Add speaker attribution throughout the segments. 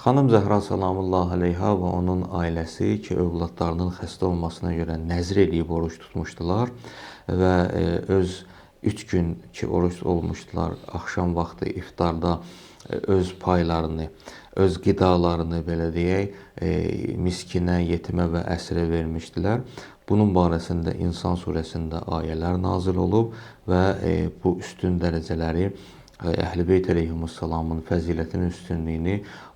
Speaker 1: Xanım Zəhra salamullah əleyha və onun ailəsi ki, övladlarının xəstə olmasına görə nəzr eləyib oruc tutmuşdular və öz 3 gün ki oruc olmuşdular, axşam vaxtı iftarda öz paylarını, öz qidalarını belə deyək, miskinə, yetimə və əsirə vermişdilər. Bunun barəsində İnsan surəsində ayələr nazil olub və bu üstün dərəcələri Əhl-i Beyt əleyhimussalamın fəzilətinin üstünlüyünü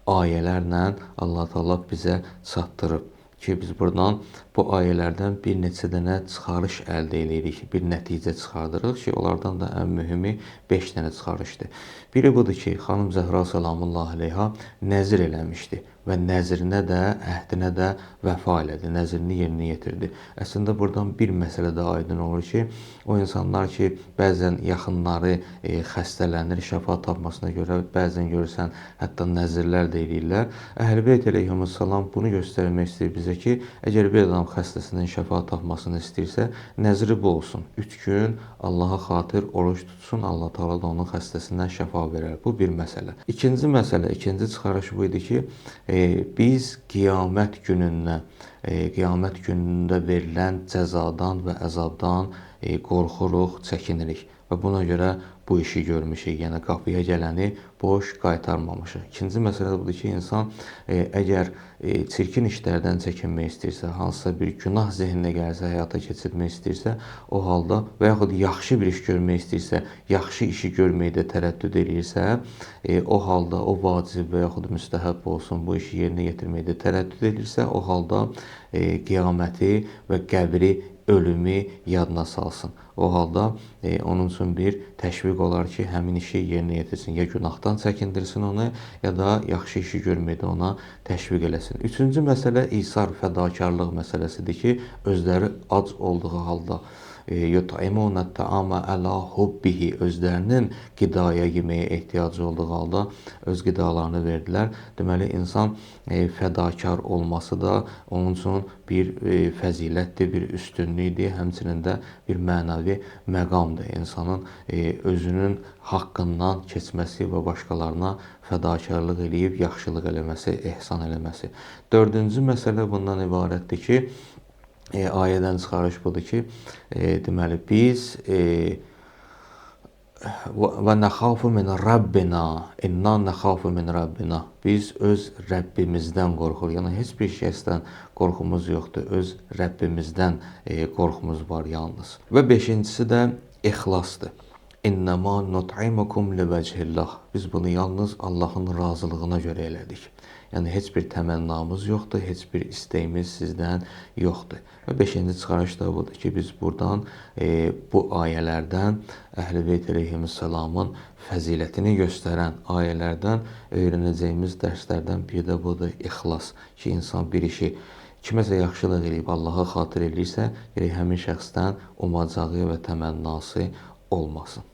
Speaker 1: ayələrlə Allah Taala bizə çatdırıb ki, biz buradan bu ayələrdən bir neçə dənə çıxarış əldə eləyirik, bir nəticə çıxardırıq ki, onlardan da ən mühimi 5 dənə çıxarışdır. Biri budur ki, xanım Zəhra salamullah əleyha nəzir eləmişdi və nəzrinə də, əhdinə də vəfa elədi, nəzrini yerinə yetirdi. Əslində buradan bir məsələ də aydın olur ki, o insanlar ki, bəzən yaxınları xəstələnir, şəfa tapmasına görə bəzən görürsən, hətta nəzirlər də eləyirlər. Əhl-i Beyt əleyhimussalam bunu göstərmək istəyir bizə ki, əgər bir adam xəstəsinin şəfa tapmasını istəyirsə, nəzri bu olsun. 3 gün Allaha xatir oruc tutsun, Allah Taala da onun xəstəsindən şəfa verər. Bu bir məsələ. İkinci məsələ, ikinci çıxarış bu idi ki, biz qiyamət günündən, qiyamət günündə verilən cəzadan və əzabdan qorxuruq, çəkinirik və buna görə bu işi görmüşük. Yəni qapıya gələni boş qaytarmamışıq. İkinci məsələ budur ki, insan əgər çirkin işlərdən çəkinmək istəyirsə, hansısa bir günah zehninə gəlsə, həyata keçirmək istəyirsə, o halda və yaxud yaxşı bir iş görmək istəyirsə, yaxşı işi görməkdə tərəddüd eləyirsə, o halda o vacib və yaxud müstəhəb olsun, bu işi yerinə yetirməkdə tərəddüd eləyirsə, o halda qiyaməti və qəbri, ölümü yadına salsın. O halda onun üçün bir təşviq olar ki, həmin işi yerinə yetirsin. Ya günahdan çəkindirsin onu, ya da yaxşı işi görməkdə ona təşviq eləsin. Üçüncü məsələ isar, fədakarlıq məsələsidir ki, özləri ac olduğu halda yut'imuna ta'ama ala hubbihi, özlərinin qidaya, yeməyə ehtiyacı olduğu halda öz qidalarını verdilər. Deməli, insan fədakar olması da onun üçün bir fəzilətdir, bir üstünlükdür, həmçinin də bir mənəvi məqamdır. İnsanın özünün haqqından keçməsi və başqalarına fədakarlıq eləyib yaxşılıq eləməsi, ehsan eləməsi. Dördüncü məsələ bundan ibarətdir ki, ayədən çıxarış budur ki, deməli biz və nəxafu min Rabbina, inna nəxafu min Rabbina. Biz öz Rəbbimizdən qorxuruq. Yəni heç bir şəxsdən qorxumuz yoxdur. Öz Rəbbimizdən qorxumuz var yalnız. Və beşincisi də ixlasdır. İnnəma nut'imukum livəchillah. Biz bunu yalnız Allahın razılığına görə elədik. Yəni heç bir təmənnamız yoxdur, heç bir istəyimiz sizdən yoxdur. Və beşinci çıxarış da budur ki, biz buradan bu ayələrdən Əhl-i Beyt əleyhimussalamın fəzilətini göstərən ayələrdən öyrənəcəyimiz dərslərdən biri də budur, ixlas. Ki, insan bir işi kiməsə yaxşılıq eləyib Allaha xatir eləyirsə, gərək həmin şəxsdən umacağı və təmənnası olmasın.